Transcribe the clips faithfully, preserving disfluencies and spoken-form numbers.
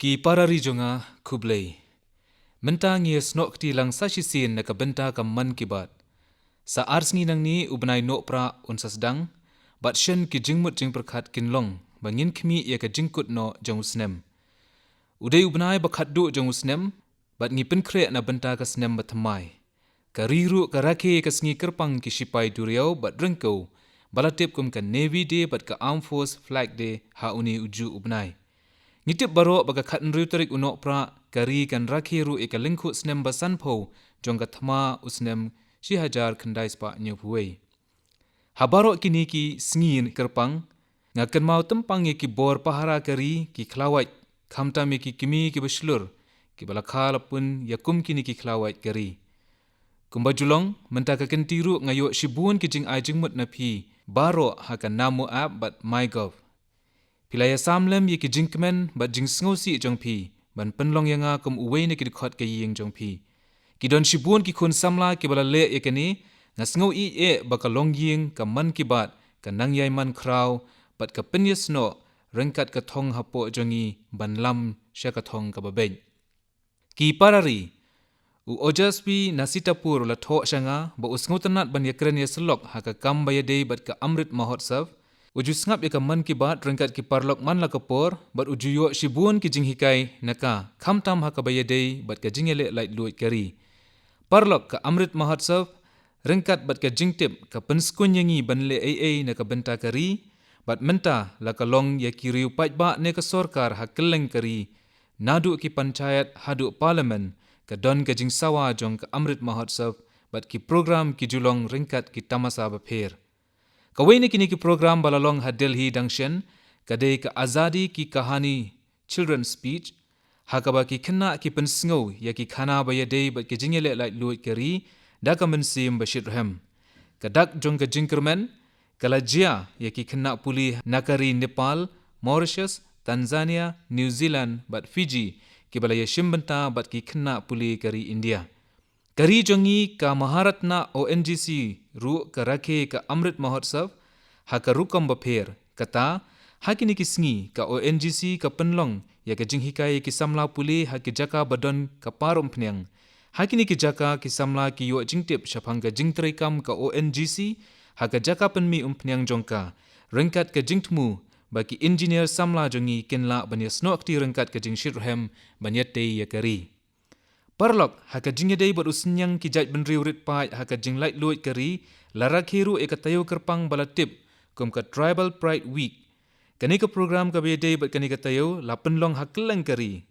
Ki para ri jong nga, khublei. Mynta ngi ïa snoh kti lang sa shisien na ka bynta ka Mann Ki Baat. Sa ar sngi nangne u bnai Nohprah un sa sdang, bad shen ki jingmut jingpyrkhat kin long ba ngin khmih ïa ka jingkut noh jong u snem. U dei u bnai ba khatduh jong u snem, bad ngi pynkhreh na bynta ka snem ba thymmai. Ka ri ruh ka rakhe ka sngi kyrpang ki shipai duriaw bad ryngkew, ba la tip kum ka Navy Day bad ka Armed Force Flag Day ha une u juh u bnai. Ngi tip baroh ba ka khathynriew tarik u Nohprah ka ri kan rakhe ruh ïa ka lyngkhuh snem ba sanphew jong ka thma u snem shi hajar khyndai spah hynñiewphew wei. Ha baroh kine ki sngi kyrpang, nga kynmaw tympang ïa ki bor pahara ka ri, ki khlawait, khamtam ïa ki kmie kiba shlur, kiba la kha la pun ïa kum kine ki khlawait ka ri. Kumba ju long, mynta ka kynti ruh nga ïoh shibun ki jingai jingmut na phi baroh ha ka Namo App bad MyGov. Phi la ïa sam lem ïa ki jingkmen bad jingsngewsih jong phi ban pynlong ïa nga kum uwei na ki dkhot ka ïing jong phi. Ki don shibun ki khun samla kiba la leh ïa kane, nga sngew ïeit eh ba ka longïing ka Mann Ki Baat ka nang ïai man khraw bad ka pynïasnoh ryngkat ka thong hapoh jong ngi ban lam sha ka thong kaba beit. Ki para ri, u Ojaswi na Sitapur u la thoh sha nga ba u sngewtynnat ban ïakren ïasyllok ha ka kam ba ïadei bad ka Amrit Mahotsav. U ju sngap ïa ka Mann Ki Baat ryngkat ki paralok man la ka por, bad u ju ïoh shibun ki jinghikai na ka, khamtam ha kaba ïadei bad ka jingïaleh laitluid ka ri. Paralok, ka Amrit Mahotsav ryngkat bad ka jingtip ka pynskhem ïa ngi ban leh ei ei na ka bynta ka ri, bad mynta la ka long ïa ki riew paidbah ne ka sorkar ha kylleng ka ri, naduh ki panchayat haduh parliament, ka don ka jingsawa jong ka Amrit Mahotsav bad ki program ki ju long ryngkat ki tamasa bapher. Kawei na kine ki program ba la long ha Delhi dang shen, ka dei ka Azadi Ki Kahani Children's Speech, ha kaba ki khynnah ki pynsngew ïa ki khana ba ïadei bad ki jingïaleh laitluid ka ri da ka mynsiem ba shitrhem. Ka dak jong ka jingkyrmen, ka la jia ïa ki khynnah pule na ka ri Nepal, Mauritius, Tanzania, New Zealand bad Fiji, kiba la ïashim bynta bad ki khynnah pule ka ri India. Ka ri jong ngi, ka Maharatna O N G C ruh ka rakhe ka Amrit Mahotsav ha ka rukom bapher. Kata, ha kine ki sngi ka O N G C ka pynlong ïa ka jinghikai ïa ki samla pule ha ki jaka ba don ka par umphniang. Ha kine ki jaka ki samla ki ïoh jingtip shaphang ka jingtreikam ka O N G C ha ka jaka pynmih umphniang jong ka, ryngkat ka jingthmu ba ki engineer samla jong ngi kin lah ban ïasnoh kti ryngkat ka jingshitrhem ban ïatei ïa ka ri. Paralok, ha ka jingïadei bad u synñiang ki jaitbynriew rit paid ha ka jinglaitluid ka ri, la rakhe ruh ïa ka taïew kyrpang ba la tip kum ka Tribal Pride Week. Kane ka program kaba ïadei bad kane ka taïew la pynlong ha kylleng ka ri.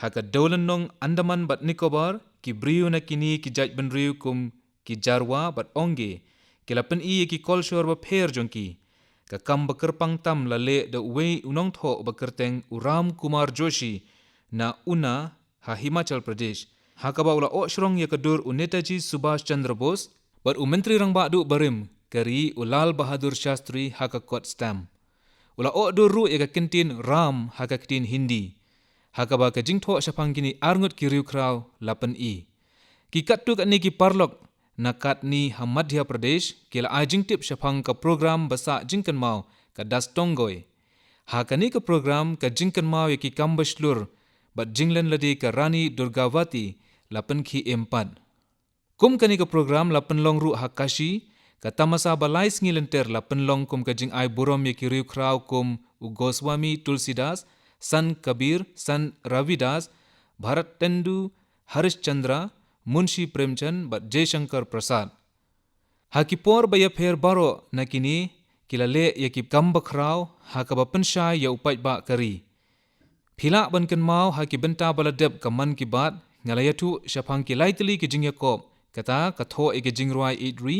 Ha ka dewlynnong Andaman bad Nicobar, ki briew na kine ki jaitbynriew kum ki Jarwa bad Onge, ki la pyni ïa ki kolshor bapher jong ki. Ka kam ba kyrpang tam la leh da uwei u nongthoh ba kyrteng u Ram Kumar Joshi na Una ha Himachal Pradesh, ha kaba u la oh shrong ïa ka dur u Netaji Subhash Chandra Bose bad u Myntri Rangbah Duh barim ka ri u Lal Bahadur Shastri ha ka kot stamp. U la oh dur ruh ïa ka kyntien Ram ha ka ktien Hindi, ha kaba ka jingthoh shaphang kine arngut ki riewkhraw la pyni. Ki katto katne ki paralok na Katni ha Madhya Pradesh ki la ai jingtip shaphang ka program ba sah jingkynmaw ka Dastongoi. Ha kane ka program ka jingkynmaw ïa ki kam ba shlur bad jinglen lade ka Rani Durgavati la pynkhie im pat. Kum kane ka program la pynlong ruh ha Kashi, ka tamasa ba lai sngi lynter la pynlong kum ka jingai burom ïa ki riewkhraw kum u Goswami Tulsidas, Sant Kabir, Sant Ravidas, Bharatendu Harish Chandra, Munshi Premchand bad Jaishankar Prasad. Ha ki por ba ïapher baroh na kine ki la leh ïa ki kam ba khraw ha kaba pynshai ïa u paidbah ka ri. Phi lah ban kynmaw ha ki bynta ba la dep ka Mann Ki Baat, nga la ïathuh shaphang ki lai tylli ki jingïakop, kata ka thoh ïa ki jingrwai ïeit ri,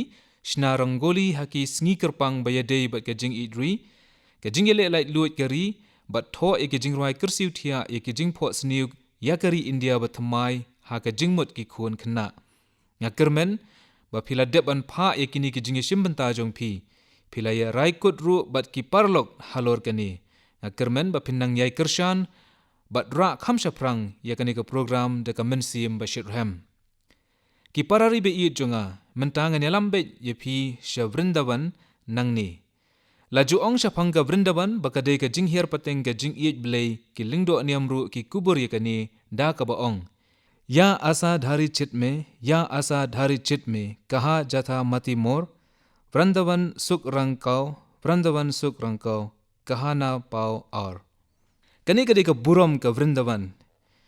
shna rangoli ha ki sngi kyrpang ba ïadei bad ka jingïeit ri, ka jingïaleh laitluid ka ri, bad thoh ïa ki jingrwai kyrsiew thiah ïa ki jingphohsniew ïa ka ri India ba thymmai ha ka jingmut ki khun khynnah. Nga kyrmen ba phi la dep ban phah ïa kine ki jingïashim bynta jong phi. Phi la ïa rai kut ruh bad ki paralok halor kane. Nga kyrmen ba phin nang ïai kyrshan bad rah kham shaphrang ïa kane ka program da ka mynsiem ba shitrhem. Ki para ri ba ïeit jong nga, mynta ngan ïalam beit ïa phi sha Vrindavan nangne. La ju ong shaphang ka Vrindavan ba ka dei ka jinghiar pateng ka jingïeit Blei, ki lyngdoh niam ruh ki kubur ïa kane da kaba ong: "Ya asa dhari chit mein, ya asa dhari chit mein, kaha jatha mati mor, Vrindavan suk rang kau, Vrindavan suk rang kau, kaha na pau aur." Kane ka dei ka burom ka Vrindavan.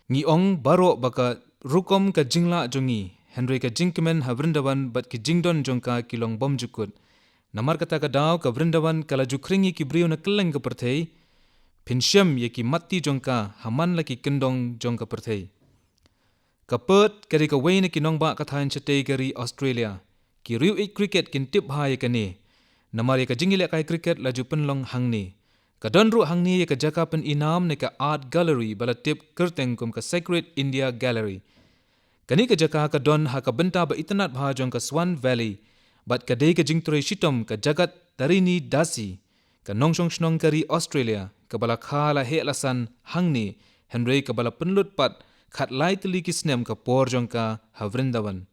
Ngi ong baroh ba ka rukom ka jinglah jong ngi, hynrei ka jingkmen ha Vrindavan bad ki jingdon jong ka ki long bymjukut. Namar kata ka daw ka Vrindavan ka la ju khring ïa ki briew na kylleng ka pyrthei, phin shem ïa ki matti jong ka ha man la ki kyndong jong ka pyrthei. Ka Perth ka dei kawei na ki nongbah ka thaiñ shatei ka ri Australia. Ki riew ïeit cricket kin tip bha ïa kane, namar ïa ka jingïalehkai cricket la ju pynlong hangne. Ka don ruh hangne ïa ka jaka pynïnam ne ka art gallery ba la tip kyrteng kum ka Sacred India Gallery. Kane ka jaka ka don ha ka bynta ba itynnad bha jong ka Swan Valley, bad ka dei ka jingtrei shitom ka Jagat Tarini Dasi, ka nongshong shnong ka ri Australia, kaba la kha la heh la san hangne, hynrei kaba la pynlut pat khatlai tylli ki snem ka por jong ka ha Vrindavan.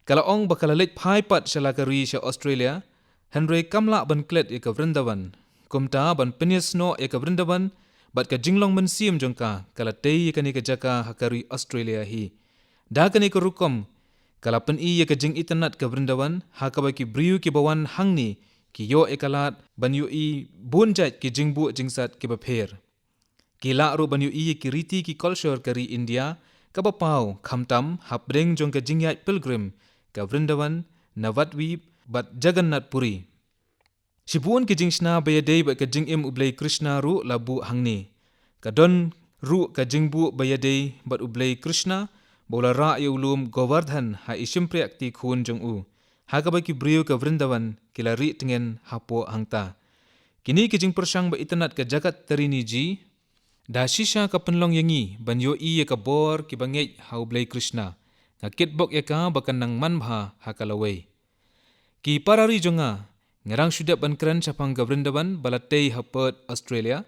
Ka la ong ba ka la leit phai pat sha la ka ri sha Australia, hynrei kam lah ban klet ïa ka Vrindavan. Kumta ban pynïasnoh ïa ka Vrindavan bad ka jinglong mynsiem jong ka, ka la tei ïa kane ka jaka ha ka ri Australia hi. Da kane ka rukom ka la pyni ïa ka jingitynnad ka Vrindavan, ha kaba ki briew kiba wan hangne ki ïoh ïa ka lad ban ïohi bun jait ki jingbuh jingsat kiba pher. Ki lah ruh ban ïohi ïa ki riti ki kolshor ka ri India kaba paw, khamtam hapdeng jong ka jingïaid pilgrim ka Vrindavan, Navadvip bad Jagannath Puri. Shibun ki jingshna ba ïadei bad ka jingim U Blei Krishna ruh la buh hangne. Ka don ruh ka jingbuh ba ïadei bad U Blei Krishna ba u la rah ïa u lum Govardhan ha i shympriah kti khun jong u, ha kaba ki briew ka Vrindavan ki la rieh tngen hapoh hangta. Kine ki jingpyrshang ba itynnad ka Jagat Tarini ji, da shisha ka pynlong ïa ngi ban ïohi ïa ka bor kiba ngeit ha U Blei Krishna. Nga kitbok ïa ka ba kan nang man bha ha ka lawei. Ki para ri jong nga, nga dang shu dep ban kren shaphang ka Vrindavan ba la tei ha Perth, Australia.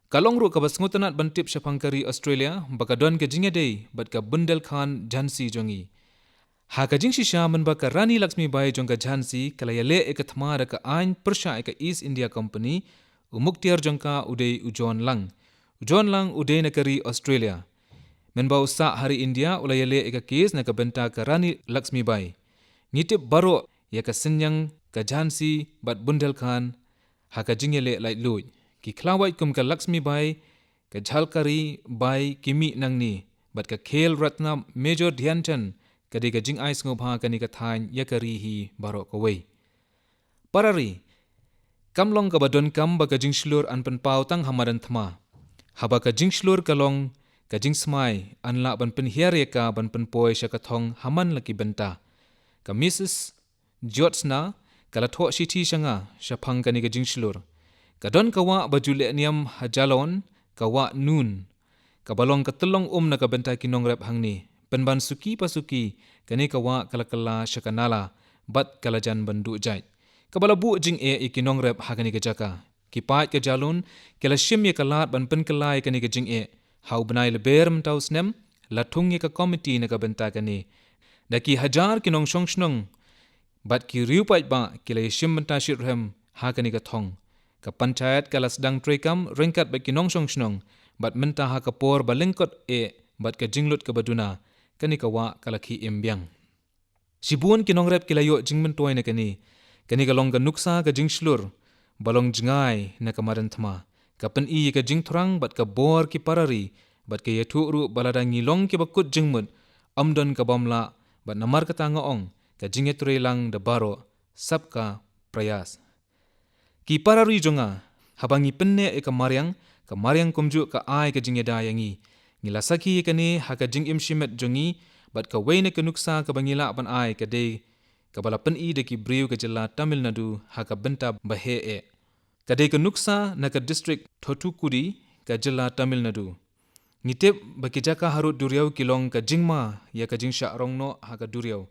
Ka long ruh kaba sngewtynnad ban tip shaphang ka ri Australia ba ka don ka jingïadei bad ka Bundelkhand Jhansi jong ngi. Ha ka jingshisha mynba ka Rani Lakshmibai jong ka Jhansi ka la ïaleh ïa ka thma da ka aiñ pyrshah ïa ka East India Company, u muktiar jong ka u dei u John Lang. U John Lang u dei na ka ri Australia. Mynba u sah ha ri India u la ïaleh ïa ka kes na ka bynta ka Rani Lakshmibai. Ngi tip baroh ïa ka synñiang ka Jhansi bad Bundelkhand ha ka jingïaleh laitluid. Ki khlawait kum ka Lakshmibai, ka Jhalkari Bai ki mih nangne, bad ka Khel Ratna Major Dhyan Chand ka dei ka jingai sngewbha kane ka thaiñ ïa ka ri hi baroh kawei. Para ri, kam long kaba donkam ba ka jingshlur yn pynpaw tang ha madan thma. Haba ka jingshlur ka long ka jingsmai, yn lah ban pynhiar ïa ka ban pynpoi sha ka thong ha man la ki bynta. Ka Missus Jyotsna ka la thoh shithi sha nga shaphang kane ka jingshlur. Ka don ka wah ba ju leh niam ha Jalaun, ka wah Noon, kaba long ka tyllong um na ka bynta ki nongrep hangne. Pynban suki pa suki, kane ka wah ka la kylla sha ka nala bad ka la jan ban duh jait, kaba la buh jingeh ïa ki nongrep ha kane ka jaka. Ki paid ka Jalaun ki la shim ïa ka lad ban pynkylla ïa kane ka jingeh. Ha u bnai Lber mynta u snem la thung ïa ka komiti na ka bynta kane. Da ki hajar ki nongshong shnong bad ki riew paidbah ki la ïashim bynta shitrhem ha kane ka thong. Ka panchayat ka la sdang treikam ryngkat bad ki nongshong shnong, bad mynta ha ka por ba lyngkot eh bad ka jinglut kaba duna, kane ka wah ka la khie im biang. Shibun ki nongrep ki la ïoh jingmyntoi na kane. Kane ka long ka nuksa ka jingshlur ba long jngai na ka madan thma. Ka pyni ïa ka jingthrang bad ka bor ki para ri, bad ka ïathuh ruh ba lada ngi long kiba kut jingmut, ym don ka bym lah, bad namar kata nga ong, ka jingïatreilang da baroh, sabka prayas. Ki para ri jong nga, haba ngi pynneh ïa ka mariang, ka mariang kumjuh ka ai ka jingïada ïa ngi. Ngi la sakhi ïa kane ha ka jingim shimet jong ngi, bad kawei na ka nuksa kaba ngi lah ban ai ka dei kaba la pyni da ki briew ka jylla Tamil Nadu ha ka bynta ba heh eh. Ka dei ka nuksa na ka distrik Thoothukudi, ka jylla Tamil Nadu. Ngi tip ba ki jaka harud duriaw ki long ka jingma ïa ka jingshah rong noh ha ka duriaw.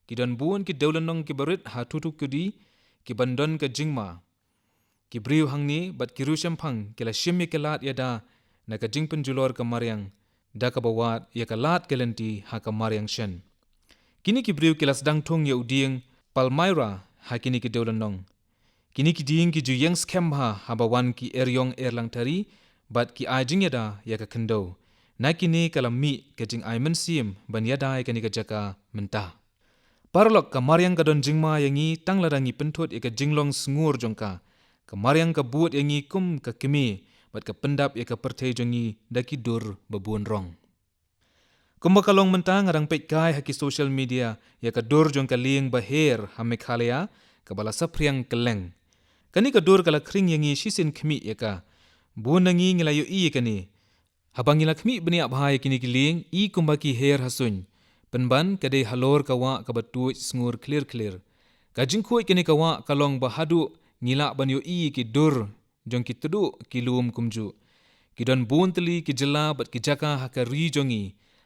Ki don bun ki dewlynnong kiba rit ha Thoothukudi kiban don ka jingma. Ki briew hangne bad ki riew shemphang ki la shim ïa ka lad ïada na ka jingpynjulor ka mariang, da kaba wad ïa ka lad ka lynti ha ka mariang shen. Kine ki briew ki la sdang thung ïa u dieng Palmyra ha kine ki dewlynnong. Kine ki dieng ki ju ïeng skhem bha haba wan ki eriong erlang tari bad ki ai jingïada ïa ka khyndew. Na kine ka la mih ka jingai mynsiem ban ïada ïa kane ka jaka mynta. Paralok, ka mariang ka don jingma ïa ngi tang lada ngi pynthut ïa ka jinglong sngur jong ka. Ka mariang ka bud ïa ngi kum ka kmie bad ka pyndap ïa ka pyrthei jong ngi da ki dur ba bun rong. Kumba ka long mynta, nga dang peit kai ha ki social media ïa ka dur jong ka lieng ba her ha Meghalaya kaba la saphriang kylleng. Kane ka dur ka la khring ïa ngi shisien khmih ïa ka. Bun na ngi ngi la ïohi ïa kane. Haba ngi la khmih bniah bha ïa kine ki lieng, i kumba ki her ha suiñ. Pynban ka dei halor ka wah kaba tuid sngur khlir khlir. Ka jingkhuid kane ka wah ka long ba haduh ngi lah ban ïohi ïa ki dur jong ki tduh ki lum kumjuh. Ki don bun tylli ki jylla bad ki jaka ha ka ri jong ngi,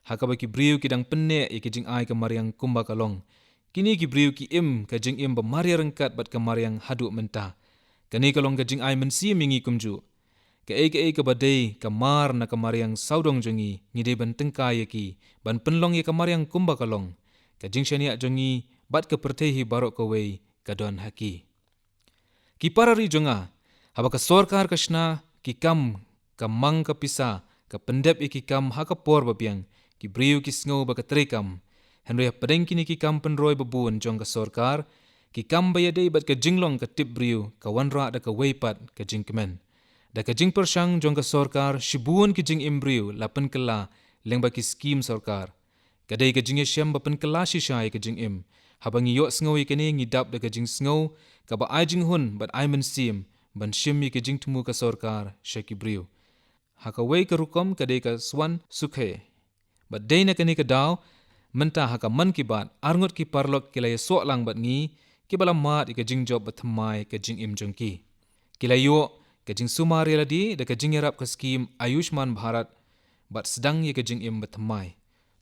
ha kaba ki briew ki dang pynneh ïa ki jingai ka mariang kumba ka long. Kine ki briew ki im ka jingim ba mariang ryngkat bad ka mariang haduh mynta. Kane ka long ka jingai mynsiem ïa ngi kumjuh. Kaei kaei kaba dei ka mar na ka mariang sawdong jong ngi, ngi dei ban tyngkai ïa ki ban pynlong ïa ka mariang kumba ka long. Ka jingshaniah jong ngi bad ka pyrthei hi baroh kawei ka don ha ki. Ki para ri jong nga, haba ka sorkar ka shna ki kam, ka mang ka pisa, ka pyndep ïa ki kam ha ka por ba biang, ki briew ki sngew ba ka treikam. Hynrei hapdeng kine ki kam pynroi ba bun jong ka sorkar, ki kam ba ïadei bad ka jinglong ka tip briew ka wanrah da kawei pat ka jingkmen. Da ka jingpyrshang jong ka sorkar, shibun ki jingim briew la pynkylla lyngba ki skim sorkar. Ka dei ka jingïashem ba pynkylla shisha ïa ka jingim. Haba ngi ïohsngew ïa kane, ngi dap da ka jingsngew kaba ai jinghun bad ai mynsiem ban shim ïa ka jingthmu ka sorkar sha ki briew. Ha kawei ka rukom ka dei ka Swan Sukhe. Bad dei na kane ka daw, mynta ha ka Mann Ki Baat, arngut ki paralok ki la ïasoh lang bad ngi, kiba la mad ïa ka jingjop ba thymmai ka jingim jong ki. Ki la ïoh ka jingsumar ïa lade da ka jingïarap ka skim Ayushman Bharat bad sdang ïa ka jingim ba thymmai.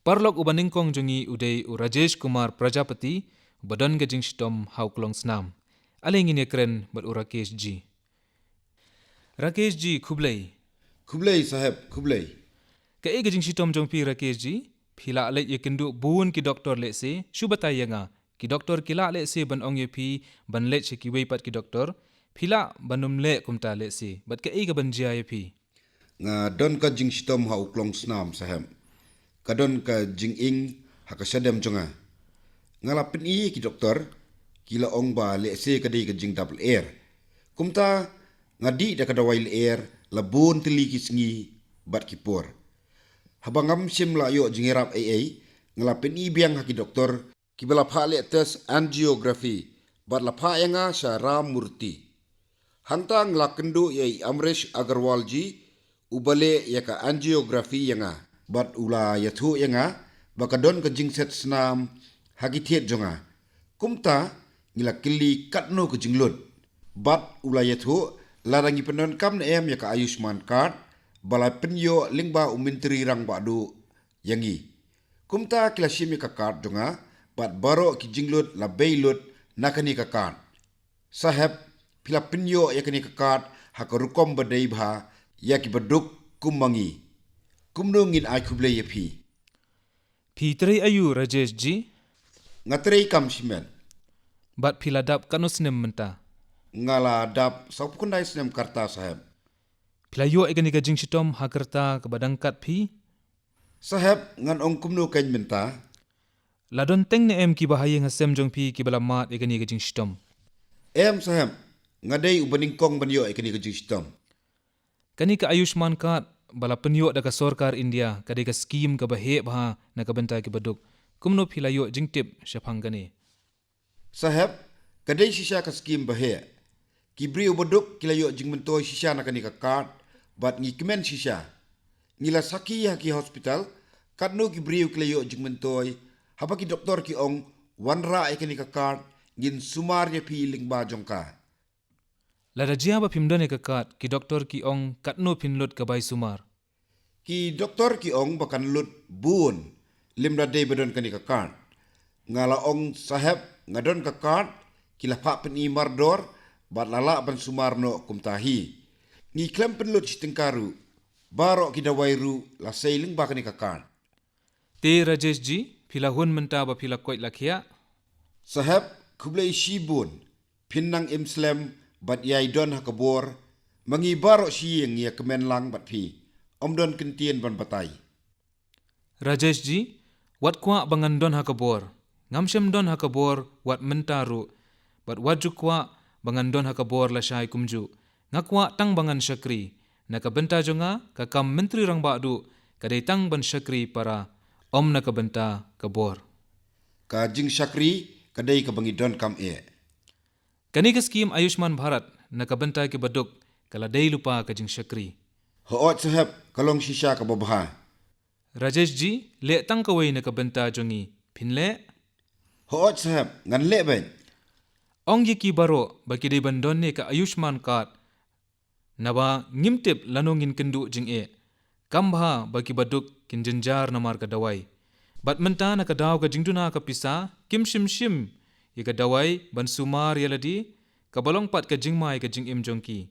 Paralok, uba nyngkong jong ngi u dei u Rajesh Kumar Prajapati, uba don ka jingshitom ha u klongsnam. Ale ngin ïakren bad u Rakesh ji. Rakesh ji, khublei. Khublei saheb, khublei. Kaei ka jingshitom jong phi Rakesh ji? Phi la leit ïakynduh bun ki doktor lehse, shu batai ïa nga. Ki doktor ki la lehse ban ong ïa phi ban leit sha kiwei pat ki doktor. Phi lah ban ym leh kumta lehse. Bad kaei kaban jia ïa phi? Nga don ka jingshitom ha u klongsnam saheb. Ka don ka jinging ha ka shadem jong nga. Nga la pyni ïa ki doktor, ki la ong ba lehse ka dei ka jingdap lyer. Kumta nga dih da ka dawai lyer la bun tylli ki sngi bad ki por. Haba ngam shym la ïoh jingïarap ei ei, nga la pyni biang ha ki doktor kiba la phah leh test angiography bad la phah ïa nga sha Ram Murthy. Hangta nga la kynduh ïa i Amresh Agarwal ji, uba leh ïa ka angiography ïa nga. Bad u la ïathuh ïa nga ba ka don ka jingset snam ha ki thied jong nga. Kumta ngi la kylli katno ka jinglut. Bad u la ïathuh lada ngi pyndonkam ne em ïa ka Ayushman card ba la pynïoh lyngba u Myntri Rangbah Duh ïa ngi. Kumta ki la shim ïa ka card jong nga, bad baroh ki jinglut la bei lut na kane ka card. Saheb, phi la pynïoh ïa kane ka card ha ka rukom ba dei bha ïa kiba duk kum ma ngi. Kumno ngin ai khublei ïa phi? Phi trei aïu Rajesh ji? Nga trei kam shimet. Bad phi la dap katno snem mynta? Nga la dap sawphew khyndai snem ka rta saheb. Phi la ïoh ïa kane ka jingshitom ha ka rta kaba dang kat phi? Saheb, ngan ong kumno keiñ mynta? La don teng ne em kiba ha ïing ha sem jong phi kiba la mad ïa kane ka jingshitom? Em saheb, nga dei uba nyngkong ban ïoh ïa kane ka jingshitom. Kane ka Ayushman card ba la pynïoh da ka sorkar India ka dei ka skim kaba heh bha na ka bynta kiba duk. Kumno phi la ïoh jingtip shaphang kane? Saheb, ka dei shisha ka skim ba heh. Ki briew ba duk ki la ïoh jingmyntoi shisha na kane ka card, bad ngi kmen shisha. Ngi la sakhi ha ki hospital katno ki briew ki la ïoh jingmyntoi, haba ki doktor ki ong wanrah ïa kane ka card, ngin sumar ïa phi lyngba jong ka. Lada jia ba phim don ïa ka card, ki doktor ki ong katno phin lut ka bai sumar? Ki doktor ki ong ba kan lut bun lymda dei ba don kane ka card. Nga la ong saheb, nga don ka card, ki la phah pyni mardor bad la lah ban sumar noh kumta hi. Ngi khlem pynlut shi tyngka ruh, baroh ki dawai ruh la sei lyngba kane ka card. Te Rajesh ji, phi la hun mynta ba phi la koit la khiah? Saheb, khublei shibun. Phin nang im slem bad ïai don ha ka bor, ma ngi baroh shi ïing ïa kmen lang bad phi. Ym don kyntien ban batai. Rajesh ji, wat kwah ba ngan don ha ka bor. Ngam shym don ha ka bor wat mynta ruh. Bad wat ju kwah ba ngan don ha ka bor lashai kumjuh. Nga kwah tang ba ngan shakri. Na ka bynta jong nga, ka kam Myntri Rangbah duh ka dei tang ban shakri para, ym na ka bynta ka bor. Ka jingshakri ka dei kaba ngi donkam eh. Kane ka skim Ayushman Bharat na ka bynta kiba duk ka la dei lypa ka jingshakri. Hooid saheb, ka long shisha kaba bha. Rajesh ji, leh tang kawei na ka bynta jong ngi, phin leh? Hooid saheb, ngan leh beit. Ong ïa ki baroh ba ki dei ban don ïa ka Ayushman card. Naba ngim tip lano ngin kynduh jingeh. Kam bha ba kiba duk kin jynjar namar ka dawai. Bad mynta na ka daw ka jingduna ka pisa, kim shym shim ïa ka dawai ban sumar ïa lade, kaba long pat ka jingma ïa ka jingim jong ki.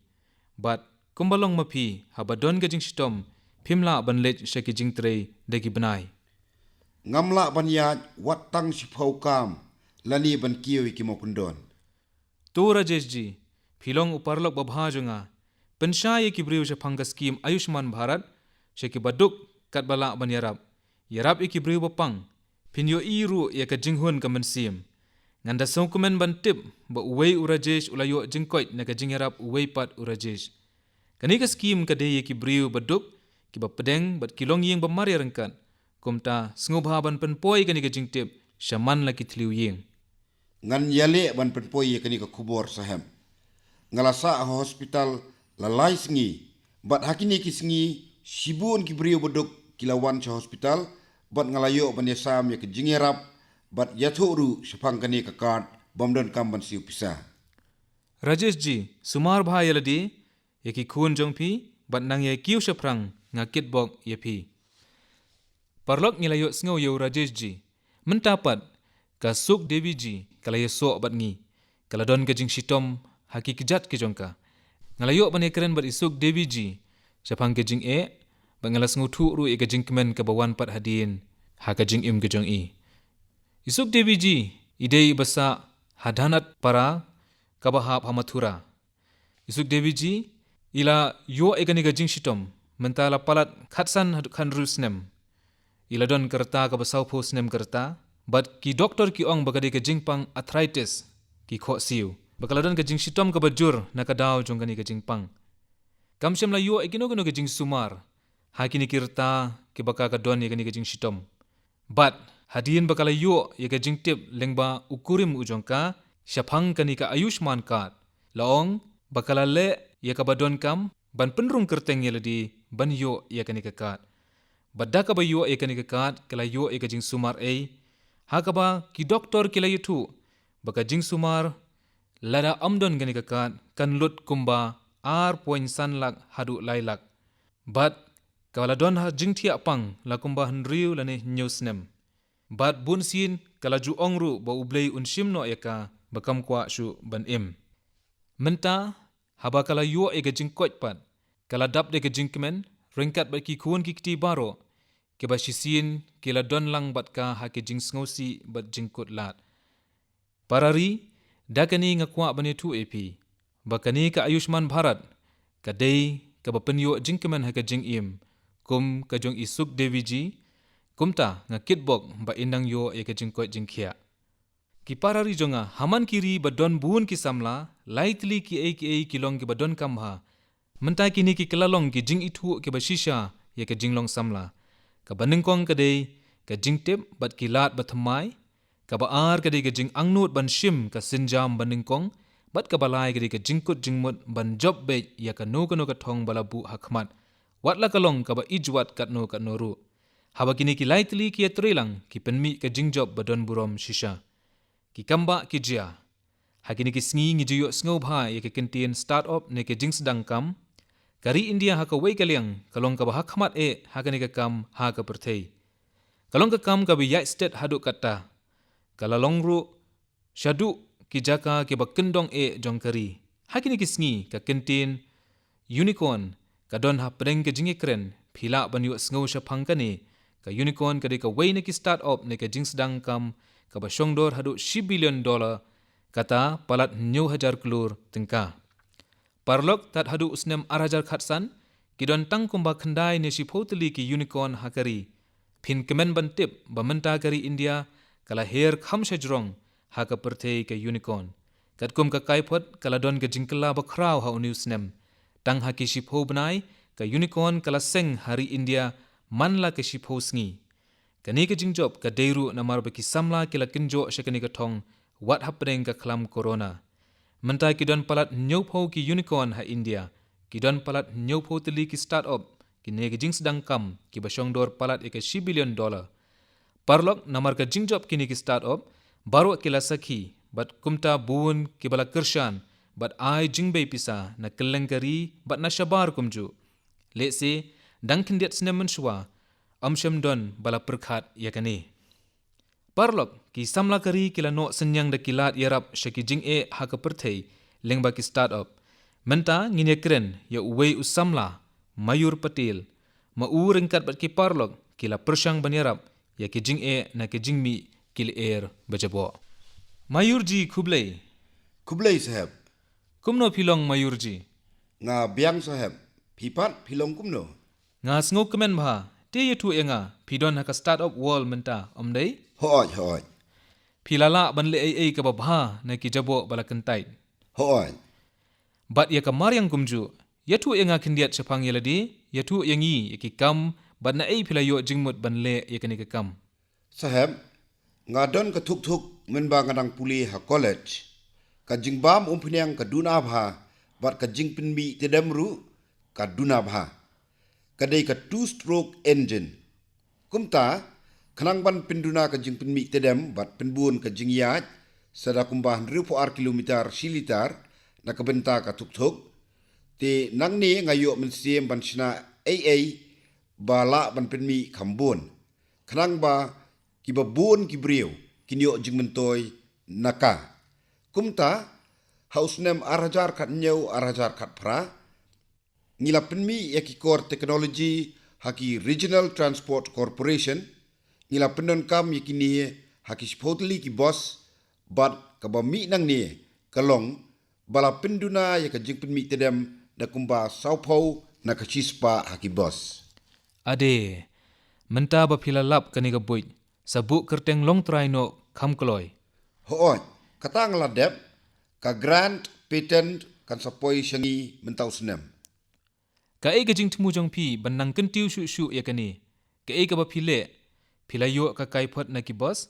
Bad kumba long ma phi, haba don ka jingshitom, phim lah ban leit sha ki jingtrei da ki bnai. Ngam lah ban ïaid wat tang shiphew kam, lane ban kiew ïa ki mawkyndon. To Rajesh ji, phi long u paralok babha jong nga. Pynshai ïa ki briew shaphang ka skim Ayushman Bharat sha kiba duk katba lah ban ïarap. Ïarap ïa ki briew bapang. Phin ïohi ruh ïa ka jinghun ka mynsiem. Ngan da sngewkmen ban tip ba uwei u Rajesh u la ïoh jingkoit na ka jingïarap uwei pat u Rajesh. Kane ka skim ka dei ïa ki briew baduk, kiba pdeng bad ki longïing ba mar ïaryngkat. Kumta sngewbha ban pynpoi kane ka jingtip sha man la ki thliew ïing. Ngan ïaleh ban pynpoi ïa kane ka khubor saheb. Nga la sah ha hospital la lai sngi, bad ha kine ki sngi shibun ki briew baduk ki la wan sha hospital, bad nga la ïoh ban ïasam ïa ka jingïarap bad ïathuh ruh shaphang kane ka card bym donkam ban siew pisa. Rajesh ji, sumar bha ïa lade, ïa ki khun jong phi, bad nang ïa kiew shaphrang, nga kitbok ïa phi. Paralok, ngi la ïohsngew ïa u Rajesh ji. Mynta pat, ka Suk Devi ji ka la ïasoh bad ngi. Ka la don ka jingshitom ha ki kjat ki jong ka. Nga la ïoh ban ïakren bad i Suk Devi ji shaphang ka jingeh, bad nga la sngewthuh ruh ïa ka jingkmen kaba wan pat hadien ha ka jingim ka jong i. I Suk Devi ji i dei iba sah ha Dhanat Para kaba hap ha Mathura. I Suk Devi ji i la ïoh ïa kane ka jingshitom mynta la palat khatsan haduh khathynriew snem. I la don ka rta kaba sawphew snem ka rta, bad ki doktor ki ong ba ka dei ka jingpang arthritis, ki khohsiew. Ba ka la don ka jingshitom kaba jur na ka daw jong kane ka jingpang. Kam shym la ïoh ïa kino kino ka jingsumar ha kine ki rta kiba ka ka don ïa kane ka jingshitom. Bad hadien ba ka la ïoh ïa ka jingtip lyngba u kurim u jong ka shaphang kane ka Ayushman card, la ong ba ka la leh ïa kaba donkam ban pynrung kyrteng ïa lade ban ïoh ïa kane ka card. Bad da kaba ïoh ïa kane ka card ka la ïoh ïa ka jingsumar ei, ha kaba ki doktor ki la ïathuh ba ka jingsumar lada ym don kane ka card kan lut kumba ar point san lak haduh lai lak. Bad ka la don ha jingthiah pang la kumba hynriew lane hynñiew snem. Bad bunsien ka la ju ong ruh ba U Blei un shim noh ïa ka ba kam kwah shuh ban im. Mynta haba ka la ïoh ïa ka jingkoit pat, ka la dap da ka jingkmen ryngkat bad ki khun ki kti baroh, kiba shisien ki la don lang bad ka ha ki jingsngewsih bad jingkut lad. Para ri, da kane nga kwah ban ïathuh ïa phi ba kane ka Ayushman Bharat ka dei kaba pynïoh jingkmen ha ka jingim, kum ka jong i Suk Devi ji. Kumta nga kitbok ba in nang ïoh ïa ka jingkoit jingkhiah. Ki para ri jong nga, ha man ki ri ba don bun ki samla, lai tylli kiei kiei ki long kiba donkam bha. Mynta kine ki kylla long ki jingithuh kiba shisha ïa ka jinglong samla. Kaba nyngkong ka dei ka jingtip bad ki lad ba thymmai. Kaba ar ka dei ka jingangnud ban shim ka sienjam ba nyngkong. Bad kaba lai ka dei ka jingkut jingmut ban jop beit ïa kano kano ka thong ba la buh ha khmat, wat la ka long kaba ijwat katno katno ruh. Haba kine ki lai tylli ki ïatreilang, ki pynmih ka jingjop ba don burom shisha. Ki kam ba ki jia. Ha kine ki sngi ngi ju ïohsngew bha ïa ka kyntien start-up ne ka jingsdang kam. Ka ri India ha kawei ka liang ka long kaba ha khmat eh ha kane ka kam ha ka pyrthei. Ka long ka kam kaba ïaid stet haduh katta. Ka la long ruh shaduh ki jaka kiba kyndong eh jong ka ri. Ha kine ki sngi ka kyntien unicorn ka don hapdeng ka jingïakren, phi lah ban ïohsngew shaphang kane. Ka unicorn ka dei kawei na ki start-up ne ka jingsdang kam kaba shongdor haduh shi billion dollar, kata palat hynñiew hajar klur tyngka. Paralok, tad haduh u snem ar hajar khatsan, ki don tang kumba khyndai ne shiphew tylli ki unicorn ha ka ri. Phin kmen ban tip ba mynta ka ri India ka la her kham shajrong ha ka pyrthei ka unicorn. Katkum ka kaiphod ka la don ka jingkylla bakhraw ha une u snem. Tang ha ki shiphew bnai ka unicorn ka la seng ha ri India man la ka shiphew sngi. Kane ka jingjop ka dei ruh namar ba ki samla ki la kynjoh sha kane ka thong wat hapdeng ka khlam corona. Mynta ki don palat hynñiewphew ki unicorn ha India, ki don palat hynñiewphew tylli ki start-up, kine ki jingsdang kam kiba shongdor palat ïa ka shi billion dollar. Paralok, namar ka jingjop kine ki start-up, baroh ki la sakhi bad kumta bun kiba la kyrshan bad ai jingbei pisa na kylleng ka ri bad na shabar kumjuh. Lehse dang khyndiat snem mynshuwa, ym shym don ba la pyrkhat ïa kane. Paralok, ki samla ka ri ki la noh synñiang da ki lad ïarap sha ki jingeh ha ka pyrthei lyngba ki start-up. Mynta ngin ïakren ïa uwei u samla, Mayur Patel, ma u ryngkat bad ki paralok ki la pyrshang ban ïarap ïa ki jingeh na ki jingmih ki lyer ba jaboh. Mayur ji, khublei. Khublei saheb. Kumno phi long Mayur ji? Nga biang saheb. Phi pat phi long kumno? Nga sngewkmen bha. Te ïathuh ïa nga, phi don ha ka start-up world mynta, ym dei? Hooid, hooid. Phi la lah ban leh ei ei kaba bha na ki jaboh ba la kyntait? Hooid. Bad ïa ka mariang kumjuh, ïathuh ïa nga khyndiat shaphang ïa lade, ïathuh ïa ngi ïa ki kam bad naei phi la ïoh jingmut ban leh ïa kane ka kam? Saheb, nga don ka thukthuk mynba nga dang pule ha college. Ka jingbam umphniang ka duna bha bad ka jingpynmih tedem ruh ka duna bha. Ka dei ka two stroke engine. Kumta, khnang ban pynduna ka jingpynmih tedem bad pynbun ka jingïaid sa da kumba hynriewphew ar kilometer shi litar na ka bynta ka thukthuk, te nangne nga ïoh mynsiem ban shna ei ei ba lah ban pynmih kham bun, khnang ba kiba bun ki briew kin ïoh jingmyntoi na ka. Kumta, ha u snem ar hajar khathynñiew ar hajar khatphra, ngi la pynmih ïa ki kor technology ha ki Regional Transport Corporation, ngi la pyndonkam ïa kine ha ki shiphew tylli ki bus, bad kaba mih nangne ka long ba la pynduna ïa ka jingpynmih tedem da kumba sawphew na ka shispah ha ki bus. Ade, mynta ba phi la lap kane ka buit, sa buh kyrteng longtrai noh kham kloi. Hooid, kata nga la dep, ka grant patent kan sa poi sha ngi mynta u snem. Kaei ka jingthmu jong phi ban nang kyntiew shuh shuh ïa kane? Kaei kaba phi leh? Phi la ïoh ka kaiphod na ki bus?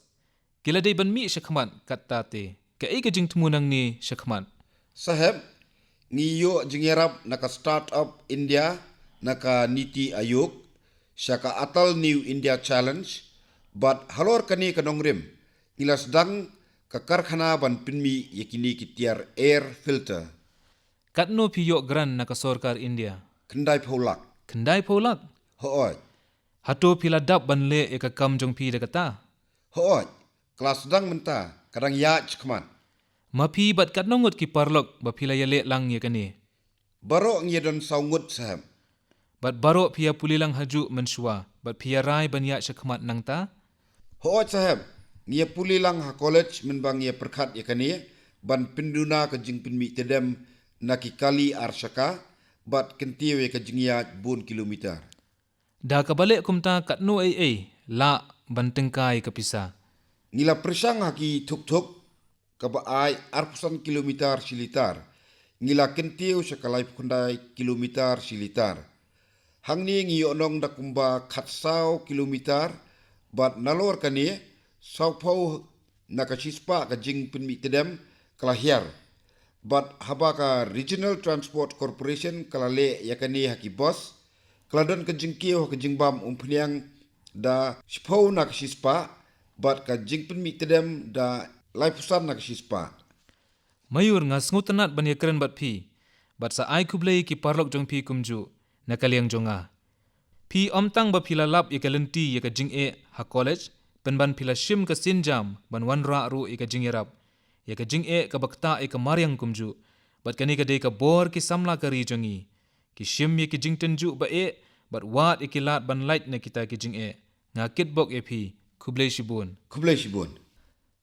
Ki la dei ban mih shakhmat katta te. Kaei ka jingthmu nangne shakhmat? Saheb, ngi ïoh jingïarap na ka Startup India, na ka NITI Aayog, sha ka Atal New India Challenge, bad halor kane ka nongrim, ngi la sdang ka karkhana ban pynmih ïa kine ki tiar air filter. Katno phi ïoh grant na ka sorkar India? Khyndaiphew lak. Khyndaiphew lak? Hooid. Hato phi la dap ban leh ïa ka kam jong phi da kata? Hooid. Ka la sdang mynta, ka dang ïaid shakhmat. Ma phi bad katno ngut ki paralok ba phi la ïaleh lang ïa kane? Baroh ngi ïa don saw ngut saheb. Bad baroh phi ïa pule lang hajuh mynshuwa bad phi ïa rai ban ïaid shakhmat nangta? Hooid saheb, ngi ïa pule lang ha college mynba ngi ïa pyrkhat ïa kane, ban pynduna ka jingpynmih tedem na ki kali ar shaka bad kyntiew ïa ka jingïaid bun kilometer. Da kaba leh kumta katno ei ei lah ban tyngkai ka pisa? Ngi la pyrshang ha ki thukthuk kaba ai arphew san kilometer shi litar, ngi la kyntiew sha ka laiphew khyndai kilometer shi litar. Hangne ngi ïoh nong da kumba khatsaw kilometer, bad nalor kane, sawphew na ka shispah ka jingpynmih tedem ka la hiar. Bad haba ka Regional Transport Corporation ka la leh ïa kane ha ki bus, ka la don ka jingkiew ha ka jingbam umphniang da shiphew na ka shispah, bad ka jingpynmih tedem da laiphew san na ka shispah. Mayur, nga sngewtynnat ban ïakren bad phi, bad sa ai khublei ki paralok jong phi kumjuh, na ka liang jong nga. Phi ym tang ba phi la lap ïa ka lynti ïa ka jingeh ha college, pynban phi la shim ka sienjam ban wanrah ruh ïa ka jingïarap ïa ka jingeh kaba ktah ïa ka mariang kumjuh, bad kane ka dei ka bor ki samla ka ri jong ngi. Ki shim ïa ki jingtynjuh ba eh, bad wad ïa ki lad ban lait na kita ki jingeh. Nga kitbok ïa phi, khublei shibun. Khublei shibun.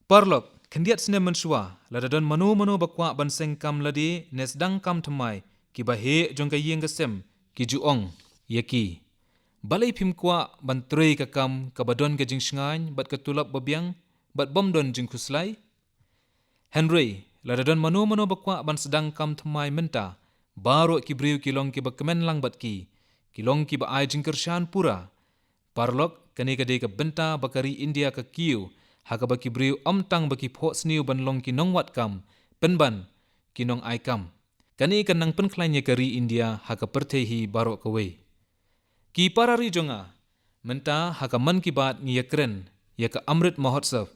Paralok, khyndiat snem mynshuwa, lada don mano mano ba kwah ban seng kam lade ne sdang kam thymmai, Ki baheh jong ka ïing ka sem ki ju ong ïa ki, balei phim kwah ban trei ka kam kaba don ka jingshngaiñ bad ka tulop babiang bad bym don jingkhuslai? Hynrei lada don mano mano ba kwah ban sdang kam thymmai mynta, baroh ki briew ki long kiba kmen lang bad ki, ki long kiba ai jingkyrshan pura. Paralok, kane ka dei ka bynta ba ka ri India ka kiew, ha kaba ki briew ym tang ba ki phohsniew ban long ki nongwad kam, pynban ki nong ai kam. Kane kan nang pynkhlaiñ ïa ka ri India ha ka pyrthei hi baroh kawei. Ki para ri jong nga, mynta ha ka Mann Ki Baat ngi ïakren ïa ka Amrit Mahotsav.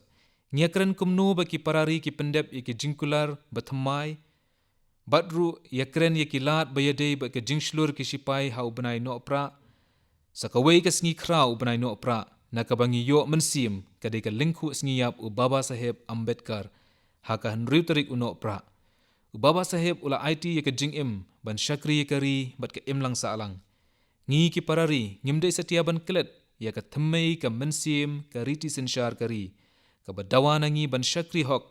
Ngi ïakren kumno ba ki para ri ki pyndep ïa ki jingkular ba thymmai, bad ruh ïakren ïa ki lad ba ïadei bad ka jingshlur ki sipai ha u bnai Nohprah. Sa kawei ka sngi khraw u bnai Nohprah, na kaba ngi ïoh mynsiem, ka dei ka lyngkhuh sngi ïap u Baba Saheb Ambedkar, ha ka hynriew tarik u Nohprah. U Baba Saheb u la aiti ïa ka jingim ban shakri ïa ka ri bad ka imlang sahlang. Ngi ki para ri ngim dei satia ban klet ïa ka thymmei ka mynsiem ka riti synshar ka ri, kaba dawa na ngi ban shakri hok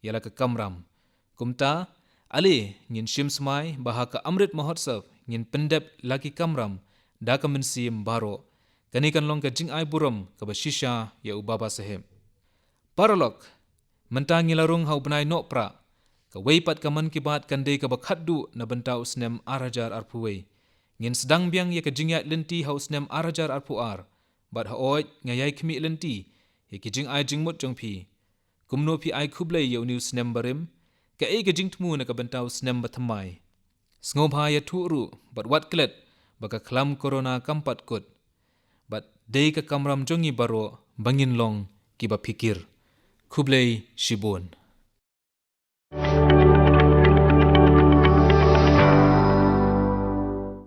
ïa la ka kamram. Kumta, ale ngin shim smai ba ha ka Amrit Mahotsav ngin pyndep la ki kamram da ka mynsiem baroh. Kane kan long ka jingai burom kaba shisha ïa u Baba Saheb. Paralok, mynta ngi la rung ha u bnai Nohprah. Kawei pat ka Mann Ki Baat kan dei kaba khatduh na bynta u snem ar hajar arphew wei. Ngin sdang biang ïa ka jingïaid lynti ha u snem ar hajar arphew ar. Bad hooid, nga ïai khmih lynti ïa ki jingai jingmut jong phi. Kumno phi ai khublei ïa une u snem barim? Kaei ka jingthmu na ka bynta u snem bathymmai? Sngewbha ïathuh ruh bad wat klet ba ka khlam corona kam pat kut. Bad dei ka kamram jong ngi baroh ba ngin long kiba phikir. Khublei shibun.